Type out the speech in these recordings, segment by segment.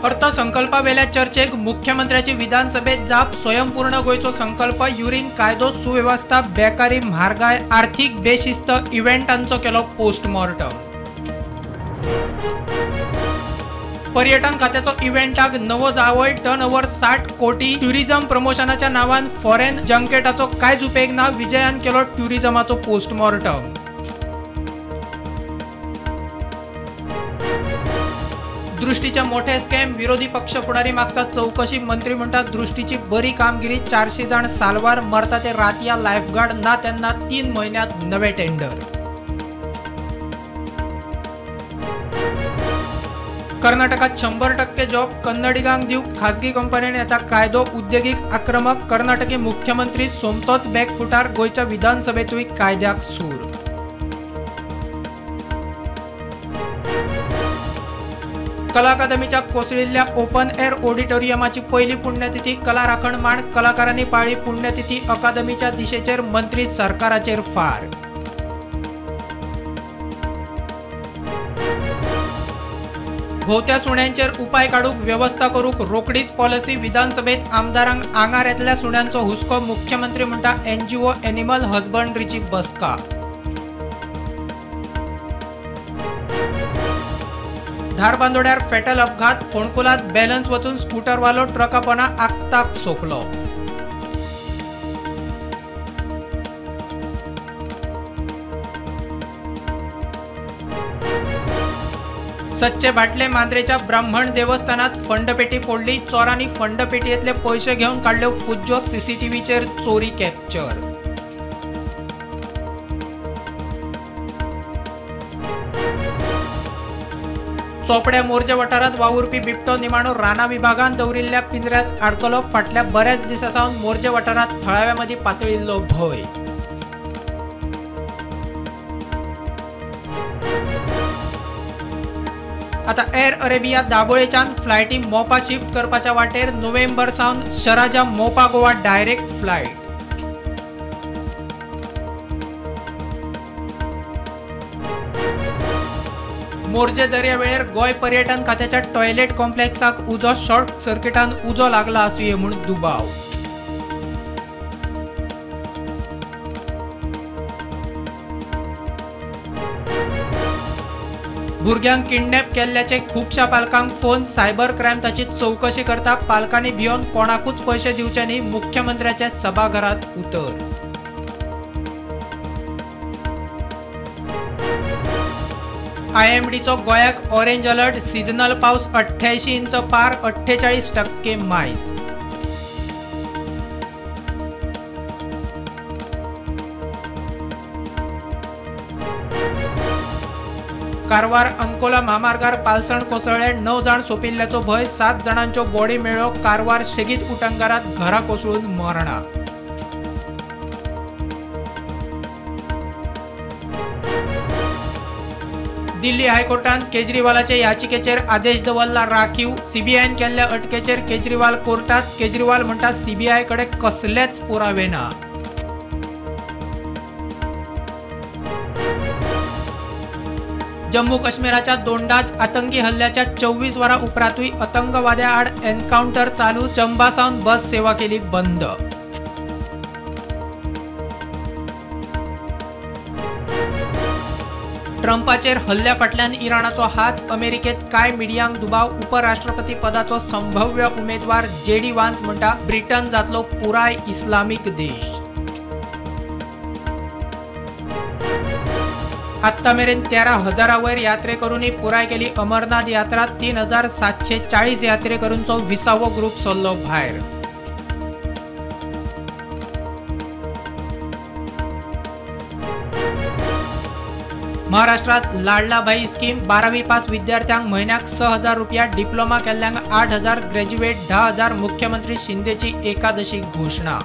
अर्थसंकल्पावेल्या चर्चेक मुख्यमंत्र्याची विधानसभेत जाप. स्वयंपूर्ण गोंयचो संकल्प, युरीन कायदो सुवेवस्था, बेकारी, म्हारगाय, आर्थिक बेशिस्त, इव्हेंटांचो केलो पोस्टमॉर्टम. पर्यटन खात्याचो इव्हेंटाक नवो जावय, टर्नओव्हर 60 कोटी. ट्युरिझम प्रमोशनाच्या नावान फॉरेन जंकेटाचो कांयच उपेग ना, विजयान केलो ट्युरिझमाचो पोस्टमॉर्टम. दृष्टीच्या मोठे स्कॅम, विरोधी पक्ष फुडारी मागतात चौकशी. मंत्री म्हणतात दृष्टीची बरी कामगिरी, 400 जाण साल्वार, मरता ते रातया लायफगार्ड ना त्यांना 3 म्हयन्यांत नवे टेंडर. कर्नाटकात 100% जॉब कन्नडिगांक दिवंक खाजगी कंपन्यांनी आता कायदो, उद्देगीक आक्रमक. कर्नाटकी मुख्यमंत्री सोमतोच बॅकफुटार, गोंयच्या विधानसभेतूय कायद्याक सूर. कला अकादमीच्या कोसळिल्ल्या ओपन एअर ऑडिटोरियमाची पयली पुण्यतिथी, कला राखण मांड कलाकारांनी पाळ्ळी पुण्यतिथी. अकादमीच्या दिशेचेर मंत्री सरकाराचेर फार. भोवत्या सुण्यांचेर उपाय काडूंक वेवस्था करूंक रोखडीच पॉलिसी. विधानसभेत आमदारांक आंगार येतल्या सुण्यांचो हुस्को, मुख्यमंत्री म्हणटा एनजीओ एनिमल हजबंड्रीची बसका. धारबांदोड्यार फेटल अपघात, फोंडकुलांत बॅलन्स वचून स्कूटरवालो ट्रकापोना आक्ताक सोंपलो. सच्चे बाटले मांद्रेच्या ब्राह्मण देवस्थानात फंडपेटी फोडली, चोरांनी फंडपेटयेंतले पयशे घेवन काडल्यो फुज्जो, सीसीटीव्हीचेर चोरी कॅप्चर. चोपड्या मोरजे वाठारांत वावुरपी बिबटो निमाणो राना विभागान दवरिल्ल्या पिंजऱ्यांत आडकलो. फाटल्या बऱ्याच दिसां सावन मोरजे वाठारांत थळाव्यां मदीं पातळिल्लो भंय. आता एअर अरेबिया दाबोळेच्यान फ्लायटी मोपा शिफ्ट करपाच्या वाटेर, नोव्हेंबर सावन Sharjah Mopa Goa direct flight. Morjim दर्यावेळेर Goa पर्यटन खात्याच्या टॉयलेट कॉम्प्लेक्साक उजो, शॉर्ट सर्किटान उजो लागला आसुये म्हूण दुबाव. भुरग्यांक किडनॅप केल्ल्याचे खुबश्या पालकांक फोन, सायबर क्रायम ताची चौकशी करता. पालकांनी भियोन कोणाकूच पयशे दिवचे न्ही, मुख्यमंत्र्याच्या सभाघरात उतर. आयएमडीचो गोंयाक ऑरेंज अलर्ट, सिजनल पावस 88 इंच पार, 48% मायज. कारवार अंकोला म्हामार्गार पालसण कोसळ्ळे, 9 जाण सोंपिल्ल्याचो भंय, 7 जाणांच्यो बॉडी मेळ्ळ्यो. कारवार सेगीत उटंगारात घरा कोसळून मरणां. दिल्ली हायकोर्टान केजरीवालाचे याचिकेचेर आदेश दवरला राखीव. सीबीआयन केल्ल्या अटकेचेर केजरीवाल कोर्टात, केजरीवाल म्हणटा सीबीआय कडेन कसलेच पुरावे ना. जम्मू काश्मीराच्या दोंडात आतंकी हल्ल्याच्या 24 वरां उपरांतूय आतंकवाद्या आड एन्काउंटर चालू, चंबा सावन बस सेवा केली बंद. ट्रंपाचेर हल्ल्या फाटल्यान इराणाचो हात, अमेरिकेत कांय मिडियांक दुबाव. उपराष्ट्रपती पदाचो संभाव्य उमेदवार जेडी वान्स म्हणटा ब्रिटन जातलो पुराय इस्लामीक देश. आत्ता मेरेन 13,000 वयर यात्रेकरूंनी पुराय केली अमरनाथ यात्रा, 3,740 यात्रेकरूंचो 20वो ग्रुप सरलो भायर. महाराष्ट्रात लाडलाभाई स्कीम, 12वी पास विद्यार्थ्यांक म्हयन्याक 6,000 रुपया, डिप्लोमा केल्ल्यांक 8,000, ग्रॅज्युएट 10,000. मुख्यमंत्री शिंदेची एकादशी घोषणा.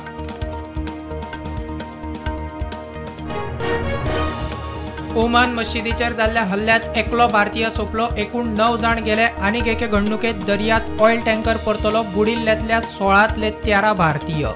ओमान मशिदीचेर जाल्ल्या हल्ल्यात एकलो भारतीय सोंपलो, एकूण 9 जाण गेले. आनीक एके घडणुकेंत दर्यांत ऑयल टँकर परतलो, बुडिल्ल्यांतल्या 16 13 भारतीय.